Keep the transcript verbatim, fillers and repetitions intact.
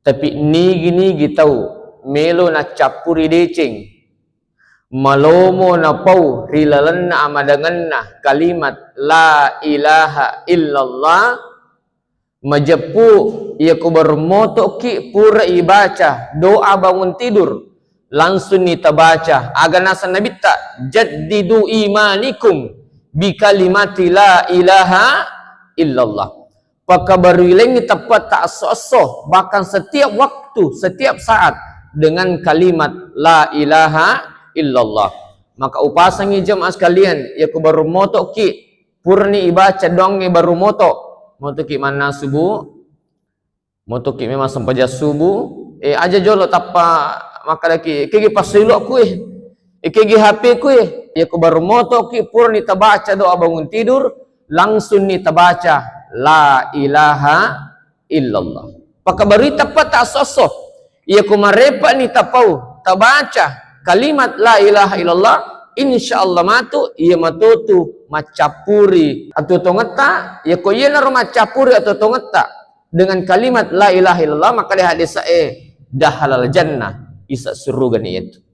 Tapi nigi-nigi tau melo naccappuri deceng, malomo napau ri lalenna amadangenna kalimat la ilaha illallah, majeppu, iyako barummoto'ki pura ibaca doa bangun tidur, langsung ni tabaca. Aga naseng Nabitta, "Jaddidu imanikum bi kalimati la ilaha illallah." Pakabaruilengngi teppetta esso-esso, bahkan setiap waktu, setiap saat dengan kalimat la ilaha illallah. Maka upasangi jemaah sekalian, iyako barummoto'ki purani ibaca doangnge barumoto, motoki mannasu, Bu, motoki memang sempajang subuh, eh, aja jolo tappa makkadaki, "Kegi passuilo'ku, eh, eh, kegi H P-ku, eh." Iyako barumoto'ki purani tabaca doa bangun tidur, langsung ni tabaca la ilaha illallah. Pakabarui teppetta esso-esso. Iyako marepe'ni tapau tabaca kalimat la ilaha illallah, insyaallah matu iya matotu maccappuri atuo-tuongetta. Iyako iyanaro maccappuri atuo-tuongetta dengan kalimat la ilaha illallah, makkeda hadisa'e, "Dakhalal jannah," isa surugani iyatu.